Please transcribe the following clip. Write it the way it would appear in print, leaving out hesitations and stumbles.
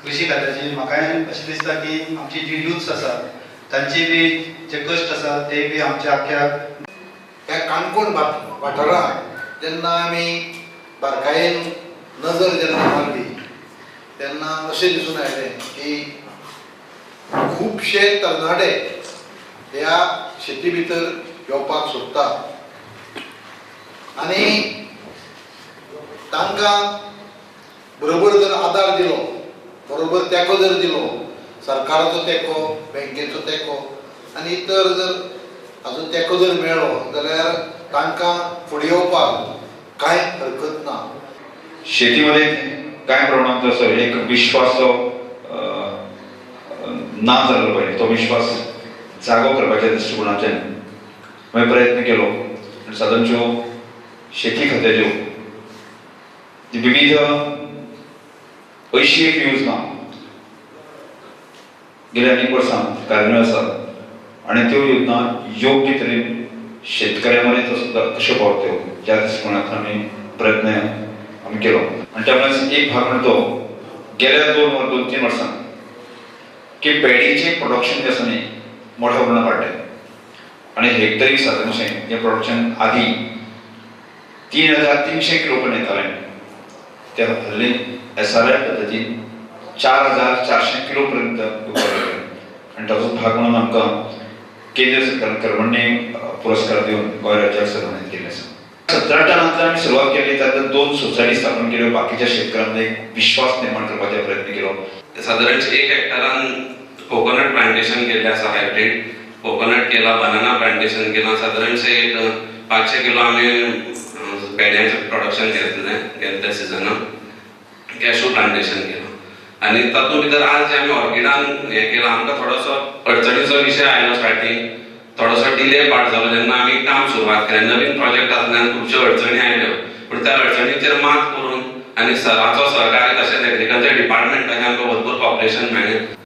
कृषी खात्याची म्हाकाय अशें दिसता की आमची जी युथ्स आसा तांची बी जे कश्ट आसा ते बी आमच्या आख्ख्या ह्या काणकोण वाठारांत जेन्ना आमी बारकायेन नजर जेन्ना मारली तेन्ना अशें दिसून आयलें की खुबशे तरणाटे ह्या शेती भितर येवपाक सोदता आनी तांकां बरोबर जर आदार दिलो, बरोबर तेंको जर दिलो, सरकाराचो तेंको, बँकेचो तेंको आनी इतर जर हाजो तेंको जर मेळ्ळो जाल्यार तांकां फुडें येवपाक कांय हरकत ना. शेतीमध्ये काय प्रमाणात जसं एक विश्वास ना जाल्लो पळय तो विश्वास जागो करपाच्या दृश्टिकोनाच्यान हांवें प्रयत्न केलो आनी साधारणच्यो शेती खात्याच्यो विविध 81 योजना गेल्या अनेक वर्सां कार्यान्वय आसात आनी त्यो योजना योग्य तरेन शेतकऱ्यां मेरेन कश्यो पावत्यो ह्या दृश्टिकोनांतल्यान आमी प्रयत्न आमी केलो. आनी त्यामुळे एक भाग म्हणतो गेल्या 2-3 वर्सां की पेडीचे प्रोडक्शन जे आसा न्ही मोठ्या प्रमाणात वाडलें आनी हेक्टरी साधारणशें हें प्रोडक्शन आदी 3300 किलो पर्यंत येतालें, ते हल्ली SRI पद्दतीन 4400 किलो पर्यंत येवपाक लागलें. आनी ताचो भाग म्हणून आमकां केंद्र सरकारान कर्मण्य पुरस्कार दिवन गोंय राज्याक सन्मानीत केल्लें आसा. 17 टनांतल्यान आमी सुरवात केली, तातूंत 2 सोसायटी स्थापन केल्यो, बाकीच्या शेतकऱ्यांमध्ये एक विश्वास निर्माण करपाचो प्रयत्न केलो. सादारण 1 हेक्टरान कोकोनट प्लांटेशन केल्लें आसा, हायब्रीड कोकोनट केला, बनाना प्लांटेशन केलां. सादारणशें एक 500 किलो आमी पेड्यांचें प्रोडक्शन घेतलें गेल्ल्या सिजनाक. कॅशू प्लांटेशन केलां आनी तातूंत भितर आज जे आमी ऑर्किडान हें केलां, आमकां थोडोसो अडचणीचो विशय आयलो. स्टार्टींग थोडोसो डिले पार्ट जालो जेन्ना आमी काम सुरवात केलें. नवीन प्रोजेक्ट आसल्यान खुबश्यो अडचणी आयल्यो, पूण त्या अडचणीचेर मात करून आनी सराचो सहकार्य तशेंच एग्रीकल्चर डिपार्टमेंटाचें आमकां भरपूर कॉपरेशन मेळ्ळें.